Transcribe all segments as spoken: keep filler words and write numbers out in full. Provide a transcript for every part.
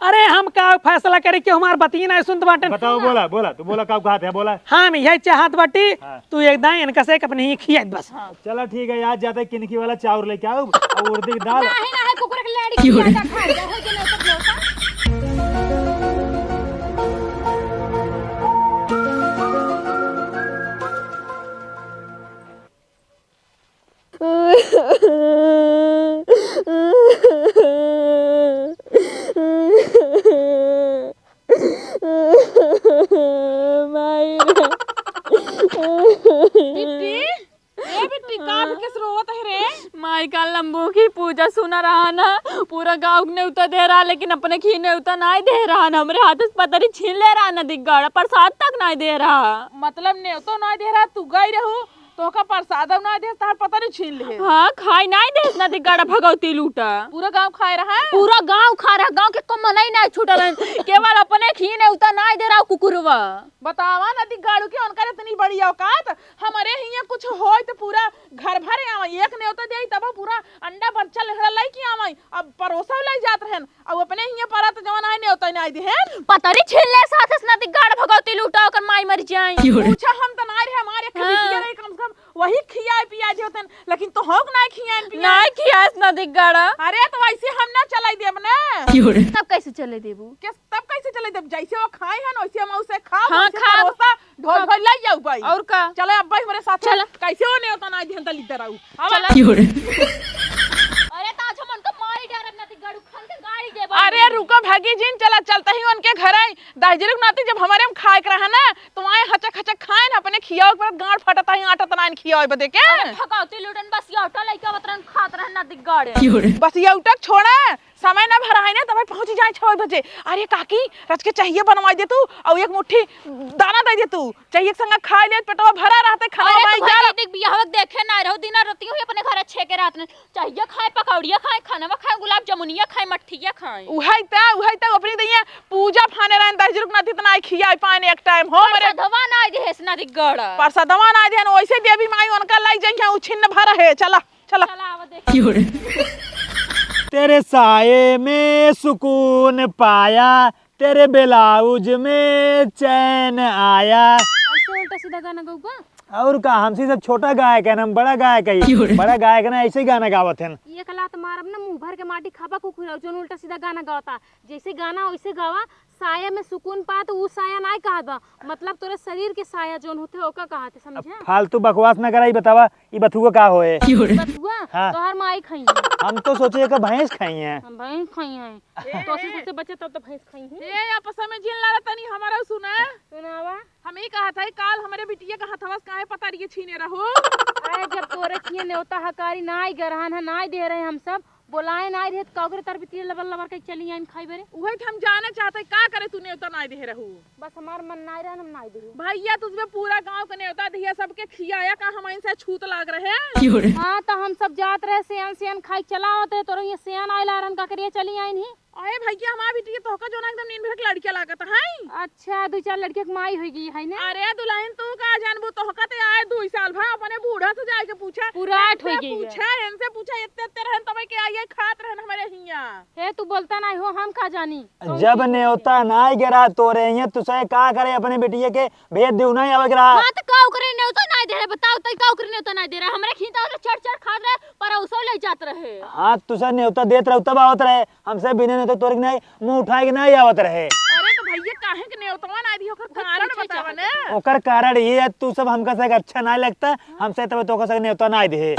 अरे हम का फैसला करी कि हमार बतिये नाहीं सुनत बाटेन। बताओ, बोला, बोला, तू बोला, का कहत है, बोला। हम यही चाहत बाटी, हाँ। तू एक दाईं इनका से अपने ही खियाइत बस। हाँ। चला ठीक है, आज जाते किनकी वाला चाउर लेके आओ और उड़दी की दाल। नाहीं, नाहीं, कुकुर के लेड़ी खिया जा, खा जा, हो गेलै ओकर न्योता। माई रे। बिट्टी, ए बिट्टी, का भकेस रोवत है रे? माई, काल लंबू की पूजा सुना रहा ना, पूरा गाँव के नेवता दे रहा, लेकिन अपने खी नेवता नाहीं दे रहा ना, हमरे हाथ से पतरी छीन ले रहा ना, दिग्गाड़ा प्रसाद तक नाहीं दे रहा। मतलब नेवतो नाहीं दे रहा, तू गई रहू, तोहका प्रसादो नाहीं देस, तहार पतरी छीन लेहे। हाँ, खाए नाहीं देस ना, दिग्गाड़ा भगवती लूटा। पूरा गाँव खाए रहा? पूरा गाँव खा रहा, गाँव के कम नहीं, नाहीं छूटल है। केवल अपने खी नेवता नाहीं दे रहा कुकुरवा। बतावा ना दिग्गाड़ू के उनकर इतनी बड़ी औकात, हमरे हियाँ कुछ होय तो पूरा घर भर आवे, एक नेवता देई तब पूरा अंडा बच्चा लेहड़ा लइके आवे, अब परोसा लइ जात रहन, अब अपने हियाँ परत जवन आए नेवता नाहीं देहेन। पतरी छीन ले साथ से ना दिग्गाड़ भगवती लूटा ओकर माई मर जाए। क्यों रे? पूछा हम त नाहीं रहे, हमारे एक हाँ। बिटिया रही, कम से कम वही खियाए पियाए दे होतन, लेकिन तोहक नाहीं खियाए पियाए। नाहीं खियास ना दिग्गाड़ा। अरे तो वैसे हम ना चलाई देब ना। क्यों रे? तब कैसे चले देबू? के तब कैसे चले देब? जैसे वो खाए हैं ना वैसे हम उसे खाओ, हाँ, वैसे खाओ। परोसा ढोल ढोल ले जाऊ भाई। और का? चले अब भाई हमरे साथ चला। कैसे वो नेवता नाहीं देहेन त लिद्दर आऊ। आवा। चला। क्यों रे? अरे त आज हम उनका मारी डारब ना, त गड़ू खान के गाड़ी देबा। अरे रुको भगी जिन, चला चलता ही उनके घर आई। दहिजरू के नाती जब हमरे में खाए के रहा ना, तो आए हचक हचक खाए ना, अपने खियावे के परत गांड फटत ही, आटा तना खियावे बदे के। अरे भगवती लूटन बस ये आटा लइका बतरन खात रहन ना दिग्गाड़े। क्यों रे? बस ये उठक छोड़ा, समय ना भरा है ना, तब पहुँच जाए छह बजे। अरे काकी, रच के चाहिए बनवाई दे तू, और एक मुट्ठी दाना दे दे तू, चाहिए के संग खाए ले, पेटवा भरा रहते, खाना अरे बनाई तू जा। भाई देख, बियाह देखे ना रहो, दिन रात हुई अपने घर छेके रहत ने, चाहिए खाए, पकौड़िया खाए, खानवा खाए, गुलाब जामुनिया खाए, मट्ठिया खाए। उहै त, उहै त, अपनी दइया पूजा फाने रहन, दहिजरू के नाती त नाहीं खियाए पाएन एक टाइम हो, मरे। प्रसादवा नाहीं देहेस ना दिग्गाड़ा। प्रसादवा नाहीं देहेन, वैसे देवी माई उनका लाई जाइए, उछिन्न भर है, चला। चला। चला, आवा देख। क्यों रे? तेरे साये में सुकून पाया, तेरे ब्लाउज में चैन आया। ऐसे उल्टा सीधा गाना गौबा? और का, हमसे सब छोटा गायक है ना, हम बड़ा गायक है। क्यों रे? बड़ा गायक है ना, ऐसे ही गाना गावत हैं। एक लात मारब ना, मुंह भर के माटी खाबा कुकुर, और जोन उल्टा सीधा गाना गावता, जैसे गाना वैसे गावा। साया में सुकून पा, तो ऊ साया नाहीं कहत बा, मतलब तोरे शरीर के साया जोन होते, ओका कहत है, अब समझा? फालतू बकवास ना कराई, बतावा, ई बथुआ का होए? बथुआ? हाँ। तोहर माई खाई है। हम तो सोचे कि भैंस खाई है। हम भैंस खाई है। तो से सबसे बचे तब तो भैंस खाई है। ए, आपस में जिन लड़ा तनी हमारा सुना। सुनावा। हम ई कहत है, काल हमरे बिटिया का हथवा से काहे पतरिये छीने रहो? अरे, जब तोरे किए नेवता हकारी नाहीं गरहन है, नाहीं दे रहे हम सब, बोलाए नाहीं रहे, त का ओकरे तर बिटिया लबर लबर के चली आइन खाई बरे? उहे त हम जाने चाहते, का करे तू नेवता नाहीं दे रहू? बस हमार मन नाहीं रहन, हम नाहीं दे। भैया, तुझमें पूरा गांव के नेवता दिया, सबके खियाया का हम इनसे छूत लाग रहे? क्यों रे? हाँ, त हम सब जात रहे, सेन सेन खाई चला होते, तोरे ये सेन आइला रहन, का करे चली आइन ही? अरे भैया, हमार बिटिया तोहका जोना एकदम नीन भर के लड़किया लागत है। अच्छा, दुइ चार लड़किया के माई होई गई है ना? अरे दुल्हन, तू का जानबू, तोहका ते आए दुइ साल भा, अपने बूढ़ा से जाए के पूछा, पूरा आठ इनसे होई गई है। पूछा, इनसे पूछा, इतने इतने रहन तबे के आई, आई खात रहन हमारे हियाँ। हे, तू बोलता नाहीं हो, हम का जानी? जब नेवता नाहीं गिरा तोरे हियाँ, तुसे का करे अपने बिटिया के भेज देउ नाहीं आवे के रहा। हाँ, त का ओकरे नेवता नाहीं दे रहे, बताओ, तई का ओकरे नेवता नाहीं दे रहे? हमरे खींचा ओकरे चढ़ चढ़ खात रहे, पर उसो ले जात रहे। हाँ, तुसे नेवता देत रहे, तब आवत रहे। हमसे बिना नेवता तोरे के नाहीं, मुँह उठाए के नाहीं आवत रहे। अरे तो भैया, काहे के नेवतवा नाहीं दिए, ओकर कारण बतावा ना। ओकर कारण ये है, तू सब हमका से अच्छा नाहीं लगता, हमसे तब तोका से नेवता नाहीं दिए।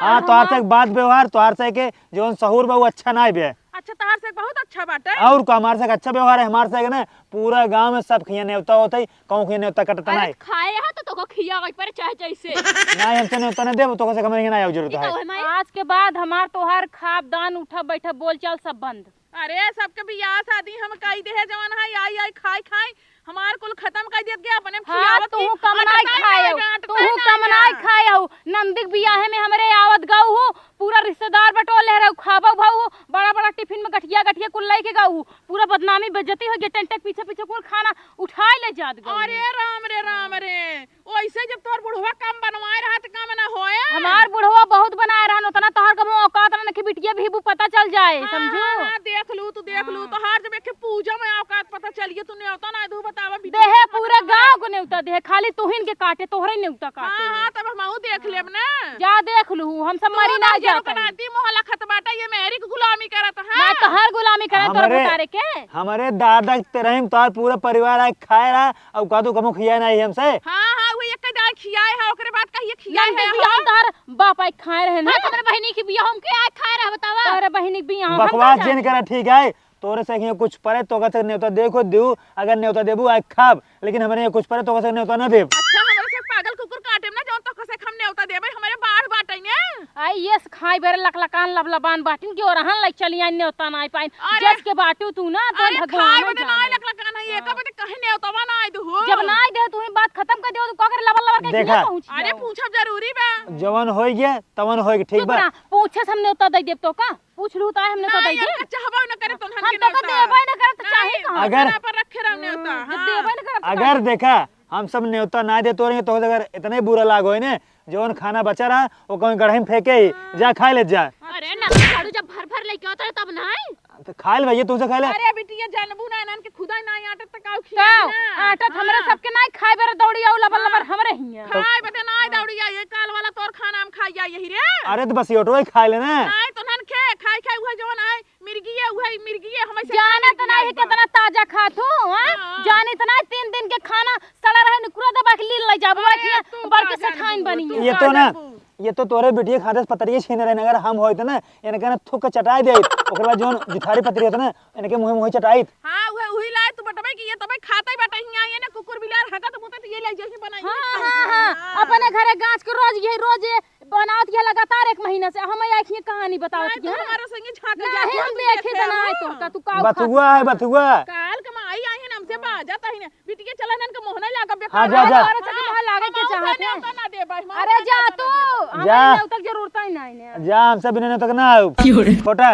हाँ, तोहार से एक बात व्यवहार, तोहार से के जौन सहूर बा, उ अच्छा नाहीं बे। अच्छा, तोहार से बहुत अच्छा बाटे। और का, हमार से अच्छा व्यवहार है, हमार से के ना पूरा गाँव में सब खिया नेवता होते, कहूँ खिया नेवता कटता अरे नाहीं। खाए हा तो तोको खिया वही पर चाहे जैसे। नाहीं, हमसे नेवता नाहीं देबो, तोको से हमारे यहाँ नाहीं आवे जरूरत है। आज के बाद हमार तोहार खाब दान, उठब बैठब, बोलचाल सब बंद। अरे, सबके बियाह शादी हम कई देहे, जवन है, आई, आई, खाई, खाई, हमार कुल खतम कई देत के, अपने हाँ, खियावत तू की कम नाहीं अटता खाए नाहीं, हो, अटता तू नाहीं कम ना। नाहीं खाए हो। नंदी के बियाहे में हमरे आवत गऊ हो, पूरा रिश्तेदार बटोर ले रहे हो, खाबो भाऊ, बड़ा, बड़ा टिफिन में गठिया, गठिया लइके गऊ, पूरा बदनामी बेइज्जती होइ गया। टेंट के पीछे पीछे कुल खाना उठाइ ले जात गऊ। अरे राम रे, राम रे, ओइसे जब तोर बुढ़वा काम बनवाए रहा त काम ना होए। हमार बुढ़वा बहुत बनाए रहन, उतना तोहर कबो औकात ना कि बिटिया भी पता चल जाए, हाँ, समझू? हाँ, हाँ, देख लू, तू देख लू, हाँ। तोहार जब एक पूजा में औकात पता चलिए, तू न्योता ना दू, बतावा, बिटिया देहे पता पूरे ना गाँव को न्योता देहे, खाली तुहिन के काटे, तोहरे न्योता काटे। हाँ, हाँ, तब हमहू देख लेब ना। जा देख लू, हम सब तू मरी ना ना जात हई। नाती मोहला खत बाटा, ये मेहरी के गुलामी करत है। ना तोहर गुलामी करत, तोहर हमरे, भतारे के। हमरे दादा के तेरहिम तोहर पूरा परिवार आए खाए रहा, अब का तू कमो खियाए नाही हमसे? हाँ, हाँ, वो एक दाई खियाए है, ओकरे बाद कहिए खियाए जानते है, कि हम हाँ। तोहर बाप आए खाए रहे ना। हाँ, तोहरे बहिनी की बियाह हमके आए खाए रहे, बतावा। तोहरे बहिनी की बियाह हम बकवास ना जिन जाने। करा, ठीक है? तोरे से हियाँ कुछ परे, तोका से नेवता देखो दू, अगर नेवता देबू, आए खाब, लेकिन हमरे हियाँ कुछ परे, तोका से नेवता ना देब। अच्छा, हमरे से पागल कुकुर काटेम ना, जौन तोका से हम नेवता देबे, हमरे बाढ़ बाटे ने। आई ये से खाई बेरे लकलकान लबलबान बाटिन कि ओरहन लाइक चली आई नेवता ना आई पाइन। अरे, जस के बाटू तू ना, तो अरे, भगवान खाए बदे ना जाने। लकलकान है, ये हाँ। का बदे कहीं नेवतवा ना आई दू हो। जब ना आई दे, तू ही बात खत्म कर दियो, तो का करे लबर लबर के देखा। खिया पहुँच अरे, जाओ। पूछब जरूरी बा। जवन होई गया, तवन होई गया, ठीक चुप बा? रह, पूछे से हम नेवता दे देब तो का? पूछ लू तो हम नेवता दे देब। चाहबो न करे तो हम तो का देबे न करब तो चाहे कहाँ? अगर पर रखे रहने होता, हम्म, जब हाँ। देबे न करब तो अगर काहे? देखा, हम सब नेवता ना दे तो रही, तो अगर इतने बुरा लाग होई ने, जवन खाना बचा रहा, वो कहीं गढ़ई में फेंके ही, हाँ। जा खाए ले जा। अरे ना, झाड़ू जब भर भर लेके होता है तब ना है। तो खाए ले भैया, तुमसे खाए ले। अरे बिटिया, जानबू ना, इनन के खुदा ना आटत तो काऊ खिया काऊ? ना। आटत हमरे हाँ। सबके ना खाए बेरे दौड़ी आऊ लबर हाँ। लबर हमरे हियाँ। खाए बदे ना दौड़ी आई, ये काल वाला तोर खाना हम खाई आई यही रे। अरे तो बस योटो ही खाए ले ना। नहीं तो नन खे, खाए खाए वह जवन आए, मिर्गिये, उहे मिर्गिये, हम ऐसे जानत मिर्गिये नहीं बा। कितना ताजा खात हो, हाँ? हाँ, हाँ। जानित नहीं तीन दिन के खाना सड़ा रहे, निकुरा दबा के लील ले जाबो, अरे, आखियाँ तू बड़के का से खाइन जानबू, बनी तू है। ये का तो ना, जानबू? ये तो तोरे बिटिया खाते से पतरिये छीने रहे, अगर हम होइत ना, इनका ना थूक के चटाई देइत। ओकरे बाद जौन जुठारी पतरी होत ना, इनके मुँहे मुँहे चटाइत। हाँ, उहे, उही लाए तू बटबे कि ये तबे खाते बटे हियाँ, ये ना कुकुर बिलार हगत मुतत ये ले जही बनाई। हाँ, हाँ, हाँ। हाँ। अपने घरे गाछ के रोज ये, रोज ये बनावत ये लगातार एक महीना से। हम आखियाँ कहानी बतावत नहीं, तू है। हमारे संगे झाँक नहीं, जाके हम तू देखे देखे तो ना हो। आए तो का, तू का बथुआ है, बथुआ। काल कमाई आई है ना, हमसे बाजत आई ना। बिटिया चला नन के मोह नहीं लागब बे हाँ, काल। जा, जा। हमारे संगे मोह लागे के हाँ, चाहत उतना है। नेवता ना दे भाई, अरे जा तू, जा। हमारे नेवता के जरूरत ही नहीं है। जा, हमसे बिना नेवता के ना आऊ। क्यों रे? खोटा,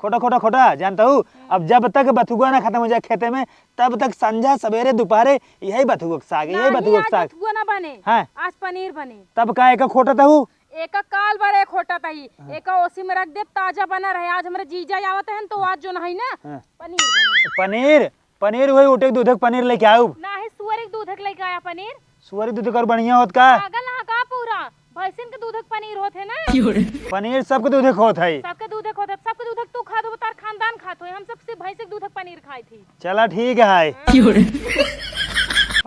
खोटा, खोटा, खोटा, जानता हूँ। अब जब तक बथुआ ना खत्म हो जाए खेते में, तब तक संझा, सवेरे, दोपहरे यही बथुआ के साग, यही नहीं, बथुआ के आज साग। बथुआ ना बने। हाँ। आज पनीर बने। तब का एक खोटा था हूँ? एक काल भर एक खोटा तही, हाँ। एक ओसी में रख दे, ताजा बना रहे। आज हमरे जीजा आवत हन, तो आज जो नहीं ना, हाँ। पनीर बने। पनीर? पनीर वही उठे के दूधे के पनीर लेके आऊ। नाही, सुअर के दूधे के लेके आया पनीर। सुअर के दूधे के और बढ़िया होत का? पागल ना का पूरा? भैंसिन के दूधे के पनीर होत है ना। क्यों रे? पनीर सबके दूधे के होत है। सबके दूधे के होत है, सबके दूधे के तू खात हो, तार खानदान खात हो, हम सब सिर्फ भैंस के दूधे के पनीर खाई थी। चला ठीक है। क्यों रे?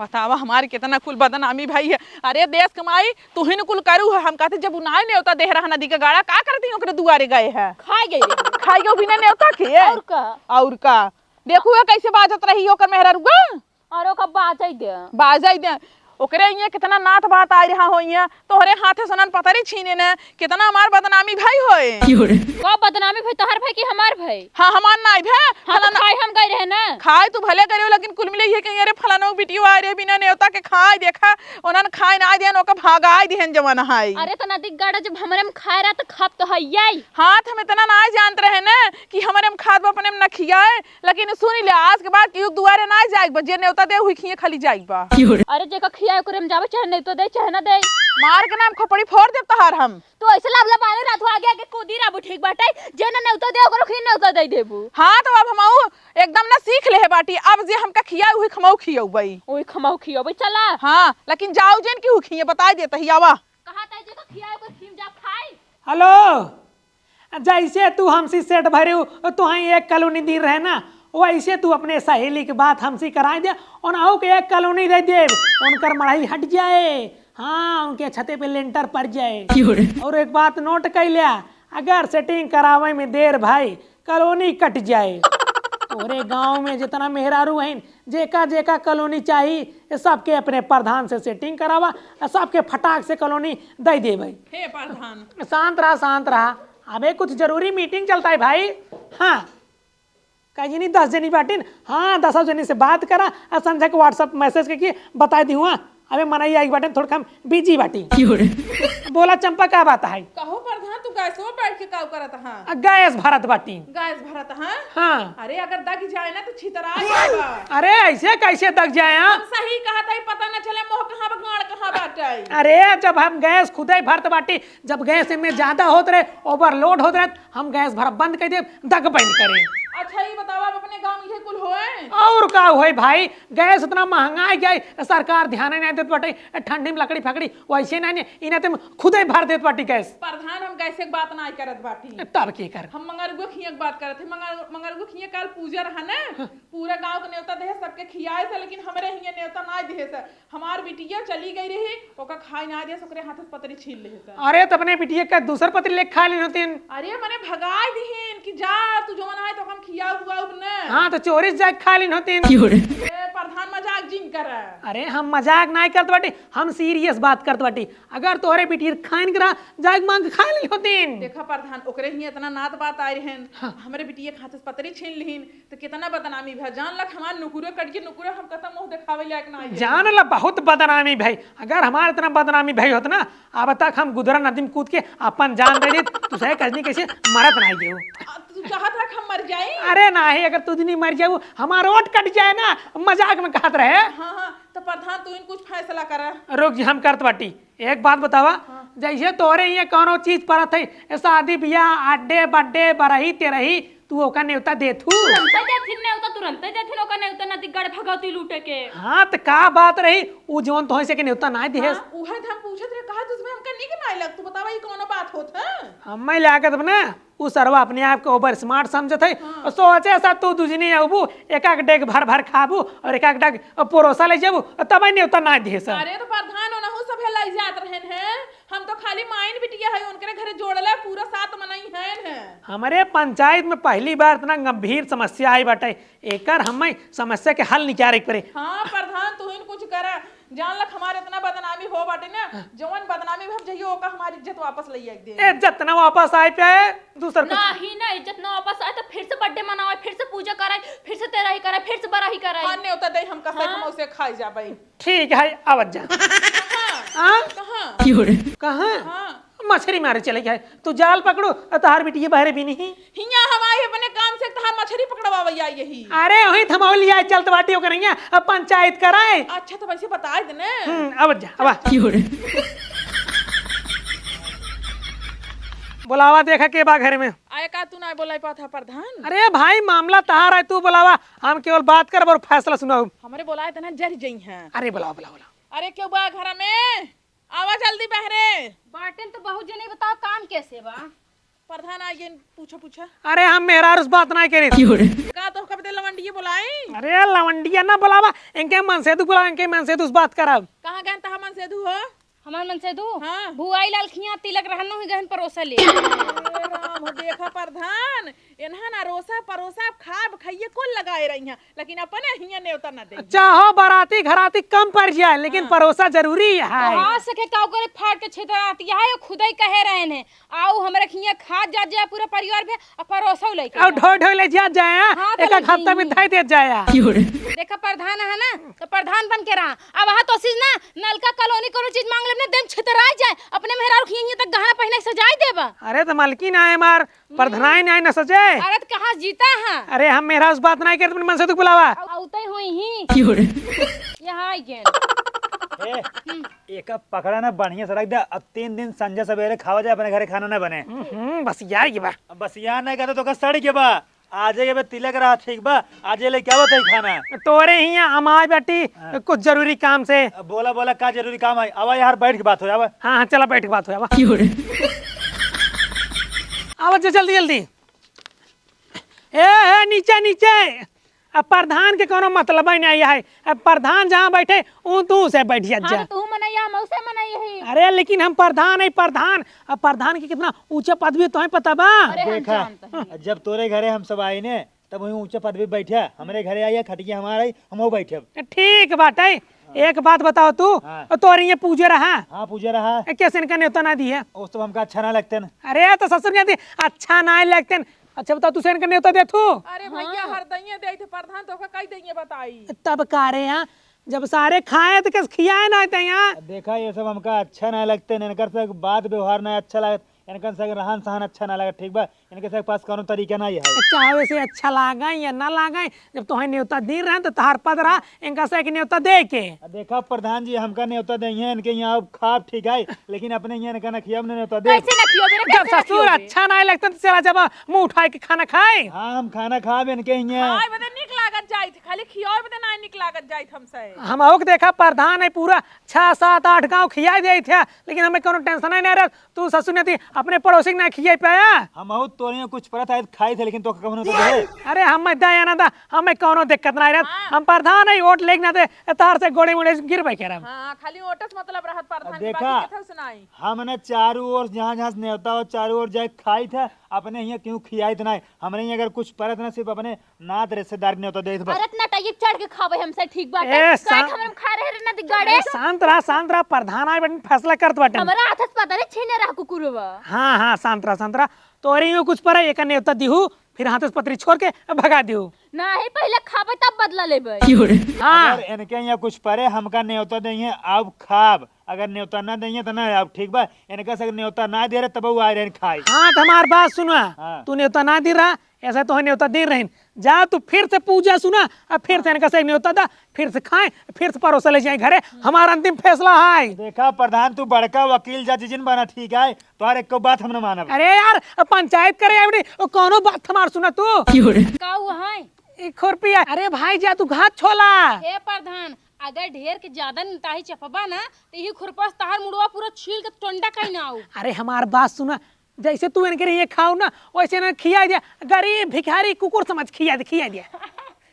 बतावा हमारी कितना कुल बदनामी भई है। अरे देश कमाई, तू ही न कुल करू है। हम कहते जब उनाय नेवता देह रहा नदी का गाड़ा, का करती ओकरे दुआरे गए है? खाई गई रे। खाई गई बिना नेवता के? और का? और का? देखू है कैसे बाजत रही ओकर मेहररुआ। और ओका बाजै दे। बाजै दे। ओकरे इहाँ कितना नात बात आइ रहा हो इहाँ, तोहरे हाथे से उनन पतरी छीने न, कितना हमार बदनामी भई होए। का बदनामी भई, तोहर भई कि हमार भई? हाँ, हमार नाई भई। हाँ, तो फलाना खाए हम गए रहे ना। खाए तू भले करे हो, लेकिन कुल मिले ये कहीं, "अरे फलाना बिटियो आए रहे बिना नेवता के खाए, देखा, उनन खाए ना दिहन, ओका भगाए दिहन जवन हाई।" अरे तो नदी गड़ा जब हमरे में खाए रहा तो खप तो है यही। हाँ, तो हम इतना ना जानत रहे ना कि हमरे में खात बा अपने में न खियाए, लेकिन सुनी ले, आज के बाद केहू के दुआरे ना जाइक बा, जे नेवता दे हुई खिए खाली जाइक बा। अरे जेका खियाए ओकरे में जाबे, चाहे नेवता दे, चाहे ना दे। मार के नाम खोपड़ी फोड़ देब तहार हम। तू ऐसे लबलबाने रात हो आगे आगे कूदी रहबू, ठीक बाटे? जे ना नेवता दे ओकरो खिए नेवता दे देबू। हाँ, तो अब हमहू एकदम ना सीख लेहे बाटी, अब जे हमका खियाए उही खमऊ खियौबई। उही खमऊ खियौबई, चला। हाँ, लेकिन जाओ जेन केहू खिए बताइ देत ही, आवा। कहा ताई जेका खियाए ओकर खिए में जाब खाए। हेलो, जैसे तू हमसे सेट भरे हो, तुहाई एक कॉलोनी दिन रहे ना, वैसे तू अपने सहेली के बात हमसे कराए दे, उनहू के एक कॉलोनी दे देब, उनकर मड़ई हट जाए, हाँ, उनके छते पे लेंटर पड़ जाए। क्यों रे? और एक बात नोट कर लिया, अगर सेटिंग करावे में देर भाई, कॉलोनी कट जाए। तोरे गांव में जितना मेहरारू हैं, जेका जेका कॉलोनी चाही, ये सबके अपने प्रधान से सेटिंग करावा, आ सबके फटाक से कॉलोनी दे देबे। हे प्रधान। शांत रहा, शांत रहा, अबे कुछ जरूरी मीटिंग चलता है भाई। हाँ, कई जनी दस जनी बाटिन, हाँ, दसों जनी से बात करा, आ संझा के WhatsApp मैसेज करके बताइ दिहुआ। अबे मनई आई बाटे, थोड़ा हम बिजी बाटी। बोला चंपा, का बात है? कहो प्रधान, तू गैसो बैठ के का करत हाँ? आ, गैस भरत बाटी। गैस भरत हाँ? हाँ। अरे अगर दग जाए ना तो छितरा जाबा। अरे ऐसे कैसे दग जाए हाँ? हम सही कहत है, पता न चले मोह कहाँ बा, गाड़ कहाँ बाटे। अरे जब हम गैस खुदे भरत बाटी, जब गैस में ज्यादा होत रहे, ओवरलोड होत रहे, हम गैस भरब बंद कर देब, दग बंद करे। अच्छा, ई बतावा, अब अपने गाँव में ये कुल होए? और का होए भाई, गैस इतना महंगा है, क्या सरकार ध्यान नहीं देत बाटे, ठंडी में लकड़ी फकड़ी वैसे नहीं, इन्हें तुम खुदे भर देत बाटी गैस। प्रधान, हम गैस के बात नहीं करत बाटी। तब के कर? हम मंगरुआ खिया के बात करत है। मंगर-, मंगरुआ खिया काल पूजा रहा ना, हाँ। पूरा गाँव के नेवता देहे, सबके खियाए से, लेकिन हमरे हिया नेवता ना देहे से। हमार बिटिया चली गई रही, ओका खाए ना दिया, ओकरे हाथ से पतरी छीन लेहे सन। अरे, त अपने बिटिया का दूसर पतरी लेके खा लेन होतीन। अरे, मने भगाए दिहिन कि जा, तू जवन आए तो हम खियाऊ बुआऊ न। हाँ, तो चोरी से जाके खा लेन होतीन। ए, प्रधान मजाक जिन कर। अरे, हम मजाक नाय करत बाटी, हम सीरियस बात करत बाटी। अगर तोहरे बिटिया खाइन करा, जाके मांग के खा लेन होतीन। देखा प्रधान, ओकरे ही इतना नात बात आए रहन, हाँ। हमरे बिटिया के हाथ से पतरी छीन लिहिन, तो कितना बदनामी भा। जान लक हमार नुकुरे कट के नुकुरे हम कतम मुँह देखावे लायक ना है। जान ला बहुत बदनामी भई। अगर हमार इतना बदनामी भई होत ना, अब तक हम गुदरा नदी में कूद के अपन जान दे देत, तू सहे कजनी कैसे मरत नहीं देऊ। आ, तू चाहत है कि हम मर जाई? अरे नाही, अगर तू नहीं मर जाऊ, हमार ओट कट जाए ना, मजाक में कहत रहे। हाँ, हाँ, तो प्रधान तू इन कुछ फैसला करा। रुक जी, हम करत बाटी। एक बात बतावा, हाँ। जैसे तोरे ये कौनो चीज परत है, ए, शादी बियाह, अड्डे बड्डे, बरही तेरही, तू ओका नेवता देथू? तुरंते देथिन नेवता, तुरंते देथिन ओका नेवता, नदी गड़ भगवती लूटे के। हाँ, त का बात रही, उ जौन तोहे से के नेवता नाय दिहेस? हाँ, उहे त हम पूछत रहे, कहा तुझमें हमका निक नाय लग, तू बतावा, ई कौनो बात होत है? हमें लागत बा ना, उ सरवा अपने आप के ओवर स्मार्ट समझत है, हाँ। और सोचे सा तू दुजनी अबू, एक एक डेग भर भर खाबू और एक एक डेग परोसा ले जाबू, तब नेवता नाय दिहेस। अरे तो प्रधान, ओनहु सभे लई जात रहन हैं, हम तो खाली माइन बिटिया है, उनकरे घरे जोड़ले पूरा सात मनई हैं हैं। हमरे पंचायत में पहली बार इतना गंभीर समस्या आई बाटे, एकर हमें समस्या के हल निकारे के पड़े। हाँ प्रधान, तू ही न कुछ करा, जान लक हमारे इतना बदनामी हो बाटे ना, हाँ। जवन बदनामी में हम जइयो ओका हमारी इज्जत वापस ले आए दे। ए, इज्जत ना वापस आए पे, दूसर कुछ। नाही ना, इज्जत ना वापस आए तो फिर से बर्थडे मनावे, फिर से पूजा कराए, फिर से तेरही कराए, फिर से बरही कराए। हाँ, नेवता दे, हम कसम हाँ। हम उसे खाई जाबे। ठीक है, आवत जा। कहाँ? हाँ? कहाँ? कहाँ? हाँ। मछरी मारे चले गए। तू जाल पकड़ो, अ तहार बिटिया बहरे भी नहीं। हियाँ हम आई अपने काम से, तहार मछरी पकड़वावे आई यही। अरे, वही थमावल जाए, चलत बाटी ओकर हियाँ, अब पंचायत कराए। अच्छा, तो वैसे बता दे ना। हम्म, आवत जा, आवा। बोलावा देखा के बा घर में। आए का तू ना बोलाई पात है प्रधान? अरे भाई, मामला तहार है, तू बोलावा, हम केवल बात करब और फैसला सुनाउब। हमरे बोलाए तना जर जई हैं। अरे बोलावा, बोलावा, बोलावा। अरे केहू बा घर में? आवा जल्दी बहरे। बाटेन तो बहुत जने, बताओ काम कैसे बा? प्रधान आ गए, पूछो, पूछो। अरे हम मेहरारू से बात नहीं करी। का तो कब दे लवंडिये बोलाई? अरे लवंडिया ना बोलावा, इनके मनसेधु बोलावा, इनके मनसेधु से बात करब। कहाँ गए तहा मनसेधु हो? हमार मनसेधु? हाँ। भुआई लाल खिया तिलक रहनो ही गहन परोसा ले। ए राम, देखा प्रधान, इन्हा ना रोसा परोसा खाब खाइए कुल लगाए रही हैं, लेकिन अपने हियाँ नेवता ना दे। चाहो बाराती घराती कम पड़ जाए, लेकिन हाँ। परोसा जरूरी है। तो हाथ से के काऊ करे फाड़ के छेदराती है, खुदाई कहे रहे ने। आऊ हमरे हियाँ खात जात जाए पूरा परिवार पे, आ परोसो लेके और जाए। ढोई ढोई ले जात जाए, हाँ? हाँ, तो एक एक हफ्ता में धई देत जाए। देखा प्रधान है ना, तो प्रधान बन के रहा। अब वहाँ तो चीज ना, नलका कॉलोनी कोनो चीज मांग लेब ना, देम छितराई जाए। अपने मेहरारू के हियाँ तक गहना पहिने सजाई देबा। अरे तो मलकिन आए मार, प्रधान आए ना सजे। अरे तो कहाँ जीता है? अरे हम मेहरारू से बात नहीं करते, अपने मनसेधु के बुलावा। अउ-, अउते हुई ही। यहाँ आई गेन। ए, हम्म। एक पकड़ा ना बढ़िया से रख दे। अब तीन दिन संझा सवेरे खावा जाए, अपने घरे खाना ना बने। हम्म, बस यार ये बा। अब बस यार नहीं कहते तो का सड़ के बा। आज के बे तिलक रहा, ठीक बा, आज ले क्या बताई खाना? तोरे हियाँ हमार बेटी हाँ। कुछ जरूरी काम से। अब बोला, बोला, का जरूरी काम है? आवा यार, बैठ के बात हो, आवा। हाँ, हाँ, चला, बैठ के बात हो, आवा। आवा, जा, जल्दी, जल्दी। ए, ए, नीचे, नीचे। अब प्रधान के कोनो मतलब ही नहीं है। अब प्रधान जहाँ बैठे, ऊ तू से बैठ जा, जा। अरे, तू मनैया, हम उसे मनैया ही। अरे, लेकिन हम प्रधान है, प्रधान। अब प्रधान के कितना ऊंचा पदवी, तोहे पता बा? अरे, हम देखा, जानते हैं। जब तोरे घरे हम सब आए ने, तब वहीं ऊंचा पदवी बैठा, हमरे घरे आई है, खटिया हमारा ही, हम वो बैठे। ठीक बात है। हाँ। एक बात बताओ तू, हाँ। तोरे ये पूजे रहा? हाँ, पूजे रहा। ए, कैसे इनका न्योता ना दिए? वो सब हमका अच्छा ना लगते ना। अरे, तो ससुर के अच्छा ना लगते ना। अच्छा बताओ, तू से इनका न्योता दे तू? अरे भैया, हाँ। हर दइये दे थे प्रधान, तो ओका कई दइये बताई। तब का रे, हाँ? जब सारे खाए तो कस खियाए ना थे यहाँ। देखा, ये सब हमका अच्छा ना लगते, इनकर से बात व्यवहार ना अच्छा लगत, इनकर से रहन सहन अच्छा ना लगत, ठीक बा? इनके से पास कौनो तरीका ना है। चाहे से अच्छा लागे या ना लागे, जब तोहे न्योता दी रहे तो तहार पद रहा इनका से एक न्योता दे के। देखा प्रधान जी, हमका न्योता दे हैं, इनके यहाँ अब खाब, ठीक है, लेकिन अपने यहाँ इनका ना खियाब ना न्योता दे। कैसे ना खियोबे रे, जब कैसे ना ससुर खियोबे? अच्छा ना लगता तो चला जब मुँह उठाए के खाना खाए। हाँ, हम खाना खाब इनके यहाँ। खाए बदे निक लागत जाइत, खाली खियाए बदे ना निक लागत जाइत हमसे। हम आउक देखा प्रधान है, पूरा छह सात आठ गाँव खियाए दे थे, लेकिन हमें कौनो टेंशन ही नहीं रहा। तू ससुर ने दी अपने पड़ोसी के ना खियाए पाया। हम आउक तोरे कुछ परत आए खाई थे, लेकिन तो कौनो तो दे। अरे हम दया ना दा, हमें कौनो दिक्कत ना रहा। हाँ। हम प्रधान है, वोट लेके ना दे, तार से गोड़े मुड़े गिरबे करब। हाँ, खाली वोट से मतलब रहत प्रधान की देखा, बाकी कथऊ सुनाई। हमने चारों ओर जहाँ जहाँ से न्योता हो, चारों ओर जाए खाई थे, अपने यहाँ क्यों खियाई थे ना। हमने यहाँ अगर कुछ परत ना, सिर्फ अपने नात रिश्तेदार के न्योता देत बा। अरे इतना टाइप चढ़ के खावे हमसे ठीक बाटे। ए, काहे शांत, हमरे में खा रहे रे ना दिगाड़े? ए, शांत रहा, शांत रहा, प्रधान आए बटन फैसला करत बाटन। हमरा हाथ से पता नहीं छीने रहा कुकुरवा। हाँ, हाँ, शांत रहा, शांत रहा। तोरे यूं कुछ परे, एक न्योता दिहू, फिर हाथ से पतरी छोड़ के भगा दिहू। नहीं, पहले खाबे तब बदला लेबे। हाँ। अगर इनके यहाँ कुछ परे, हमका न्योता देइहे, अब खाब। अगर न्योता ना देइहे तो ना अब, ठीक बा? इनका से न्योता ना दे रहे, तब वो आ रहे खाए। हाँ, तो हमार बात सुना। हाँ। तू न्योता ना दे रहा, ऐसा तो न्योता दे रहे। जा तू फिर से पूजा सुना, अब फिर से इनका से न्योता दा, फिर से खाए, फिर से परोसा ले जाए घरे। हमारा अंतिम फैसला है। देखा प्रधान, तू बड़का वकील जज जिन बना, ठीक है, तोहार एको बात हम न मानब। अरे यार, अब पंचायत करे आवड़ी, ओ कौनो बात हमार सुना तू। का हुआ है? ई खुरपी है। अरे भाई जा तू घात छोला। हे प्रधान, अगर ढेर के ज्यादा निताही चपबा ना, तो यही खुरपा से तहार मुड़वा पूरा छील के टोंडा कहीं ना आऊ। अरे हमार बात सुना, जैसे तू इनके लिए खाओ ना, वैसे इन्हें खिया दिया। गरीब भिखारी कुकुर समझ खिया दे, खिया दिया।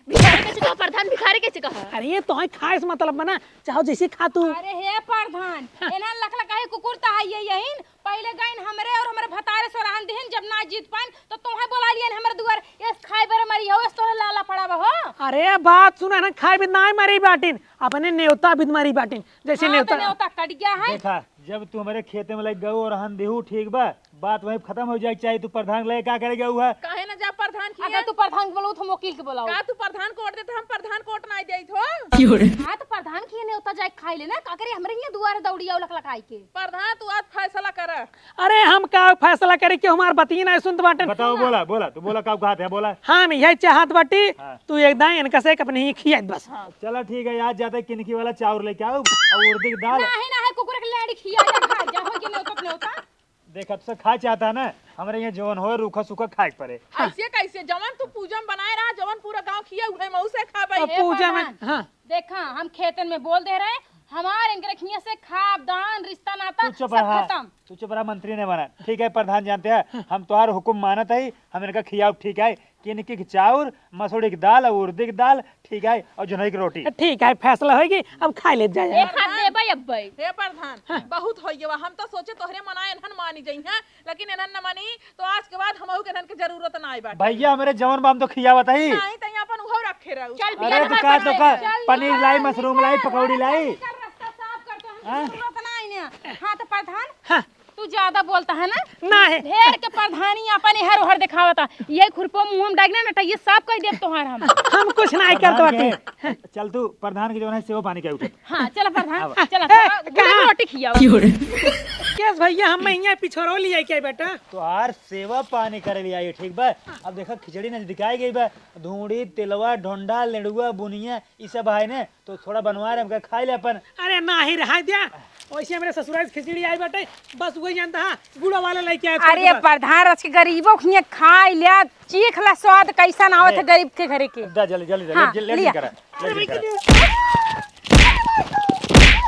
भिखारी कैसे कहा प्रधान, भिखारी कैसे कहा? अरे ये तो है खाए से मतलब बना, चाहो जैसे खा तू। अरे हे प्रधान, हाँ। इन्हन लखलखाही कुकुर तो है ये यहीन, पहले गइन हमरे और हमरे भतारे से रहन दिहिन, जब ना जीत पाइन तो तुम्हें बोला लियन हमरे दुआर, ये खाए बेर मरी हो, ये तोरे लाला पड़ा हो। अरे बात सुना ना, खाए भी ना मरी बाटिन, अपने नेवता भी मरी बाटिन, जैसे हाँ, नेवता। तो नेवता कट गया है। देखा, जब तू हमरे खेते में लग गऊ और रहन दिहू, ठीक बा, बात वहीं खत्म हो जाए, चाहे तू प्रधान के लगे का करे गऊ है। काहे ना जा प्रधान की अगर है? तू प्रधान के बोलाऊ तो हम वकील के बोलाऊ। का तू प्रधान कोर्ट देत हम प्रधान कोर्ट ना देत हो? क्यों रे? हाँ तो प्रधान की नेवता जाए खाई लेना, का करे हमरे यहाँ दुआरे दौड़ी आओ लखलखाई के। प्रधान तू आज फैसला कर। अरे हम का फैसला करे कि हमार बतिये ना सुनत बाटन। बताओ, बोला, बोला, तू बोला, का कहत है, बोला। हम यही चाहत बाटी, हाँ। तू एक दाई इनका से अपने ही खियात बस। हाँ। चला ठीक है, आज जाते किनकी वाला चाउर लेके आओ और उड़दी की दाल। नाही, नाही, कुकुर के लेड़ी खिया जा, खा जा, हो के नेवता, नेवता। देख, अब से खाए चाहता है ना, हमरे यहाँ जवन होए, रूखा सूखा खाए के पड़े। ऐसे कैसे? जवन तू पूजा में बनाए रहा, जवन पूरा गांव खिया, उहे मऊ से खा भाई। अब हे पूजा में, प्रधान, हाँ। देखा, हम खेतन में बोल दे रहे, हमार इनकरे खिया से खाब, दान, रिश्ता, नाता, तू चुप सब रहा, खत्म। तू चुप रहा, मंत्री ने बना। ठीक है, प्रधान जानते हैं, हम तोहार हुकुम मानत है, हम इनका खियाब, ठीक है, किनकी चाउर, मसूरी की दाल और उड़दी की दाल, ठीक है, और जोनई की रोटी। ठीक है, फैसला होगी, अब खाई ले जाए। एक हाथ देबै अब्बै। हे प्रधान, हाँ। बहुत हो गया, हम तो सोचे तोहरे मना इन्हन मानी जइहें, लेकिन इन्हन न मानी, तो आज के बाद हमहू के इन्हन के जरूरत ना आई बाटे। भैया, हमरे जवन बा हम तो खियावत ही। नहीं, तो अपन उहो रखे रहू। चल, अरे, बिया तो ना का, तो पकड़े। का, चल, पनीर लाई, चल, मशरूम लाई, चल, पकौड़ी लाई। चल, रास्ता साफ कर, तो हमके हाँ? जरूरत ना आई ना। हाँ, तो प्रधान, हाँ। तू ज्यादा बोलता है ना? नहीं। ढेर के प्रधानी अपन इहर उहर दिखावता। ये खुरपो मुंह में डाल ना, नटैया साफ कर देब तोहार हम। हम कुछ नहीं करत प्रधान बाटी। के, चल तू प्रधान के जवन है सेवा पानी के उठे। हाँ, चला प्रधान, आवा। चला, ए, थोड़ा गुड़ कहाँ? रोटी खियाओ। क्यों रे? केस भैया, हम यहाँ पिछोरो लिया क्या बेटा? तोहार सेवा पानी करे लिया ये, ठीक बा? अब देखा खिचड़ी नजदीक आई गई बा, धूड़ी, तिलवा, ढोंडा, लेड़ुआ, बुनिया, ई सब है ने, तो थोड़ा बनवा रहे, हमका खाए ले अपन। अरे नाही, रहा द्या। वैसे हमरे ससुराल से खिचड़ी आई बाटे, बस वही जानता, हाँ, गुड़ा वाला लेके आए अरे थोड़ा। प्रधान, रच के गरीबों खिए खाए ले, चीख ला स्वाद कैसन आवत है ए, गरीब के घरे के। दा, जल्दी, जल्दी, हाँ, जल्दी, जल्दी लिया। करा, जल्दी करा।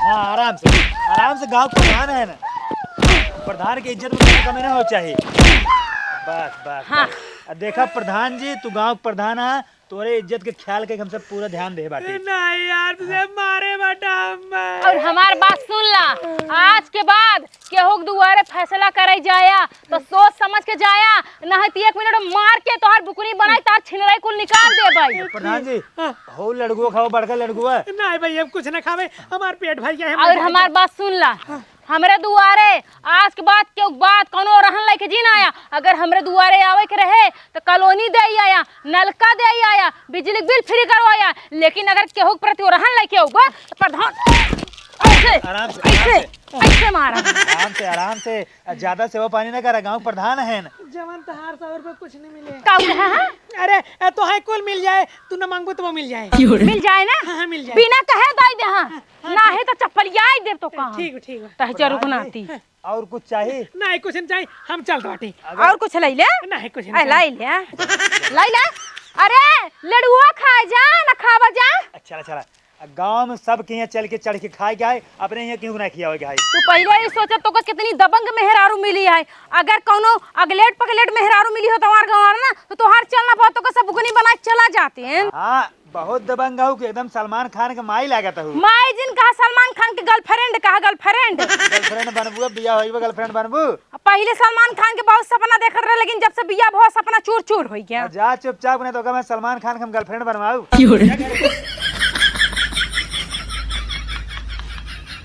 हाँ, आराम से, आराम से, गाँव प्रधान है ना, प्रधान के इज्जत में कोई कमी ना हो चाहिए। बस, बस, हाँ। बस। अब देखा प्रधान जी, तू गाँव प्रधान है, तोरे इज्जत के ख्याल के हम सब पूरा ध्यान दे बाटे। नहीं यार, तुझे मारे बाटा हम। और हमार बात सुन ला, आज के बाद केहू के दुआरे फैसला करे जाया तो सोच समझ के जाया, नहीं तो एक मिनट मार के तोहार बुकनी बनाई, तार छिनराई कुल निकाल देबै। प्रधान जी, हाँ। हो लड़गुआ खाओ, बड़का लड़गुआ। नहीं भाई, हम कुछ ना खावे, हमार पेट भर गया है, और हम हमार बात सुन ला, हाँ। हमरे दुआरे आज के बाद केहू के बात कौनो रहन लेके जी ना आया। अगर हमरे दुआरे आवे के रहे तो कॉलोनी दे आया, नलका दे आया, बिजली के बिल फ्री करवाया, लेकिन अगर केहू के प्रति रहन लेके आऊबा तो प्रधान ऐसे, आराम से, ऐसे, आराम से। ऐसे मारा। आराम से, आराम से। ज्यादा सेवा पानी ना करा, गाँव प्रधान है ना। जवन तहार सौ रुपये कुछ नहीं मिले। का बोले, हाँ, हाँ? अरे, ए, तो है कुल मिल जाए, तू ना मांगबो तो वो मिल जाए। मिल जाए ना? हाँ, हाँ, मिल जाए। बिना कहे दाई दे, हाँ। हाँ, हाँ, ना ठीक। है तो चप्पलियाई देब तो कहाँ? ठीक, ठीक बा। तहजर प्रधान जी, रुकनाती। और कुछ चाही? नहीं, कुछ नहीं चाही, हम चलत बाटी। अगर और कुछ लई ले? नहीं, कुछ नहीं ए, चाही। लई ले। लई ले। अरे, लड़ुआ खाए जा, ना खावा जा। अच्छा, अच्छा। गाँव में सब के यहाँ चल के चढ़ के खाए के है, अपने यहाँ केहू ना खियावे के है। तू पहिले ही सोचत तो कितनी दबंग मेहरारू मिली है। अगर कौनो अगलेट पगलेट मेहरारू मिली हो तोहार गाँव ना, तो तोहार चल ना पाओ, तो सब बुकनी बना के चला जाते हैं। हाँ, बहुत दबंग हो कि एकदम सलमान खान के माई लागत हो। माई जिन कहा, सलमान खान के गर्लफ्रेंड कहा, गर्लफ्रेंड। गर्लफ्रेंड बनबू, अब बियाह होइबे, गर्लफ्रेंड बनबू? पहिले सलमान खान के बहुत सपना देखत रहे, लेकिन जब से बियाह भवा, सपना चूर चूर हो गया। जा चुपचाप, नहीं तो ओकर मैं सलमान खान के हम गर्लफ्रेंड बनवाऊ।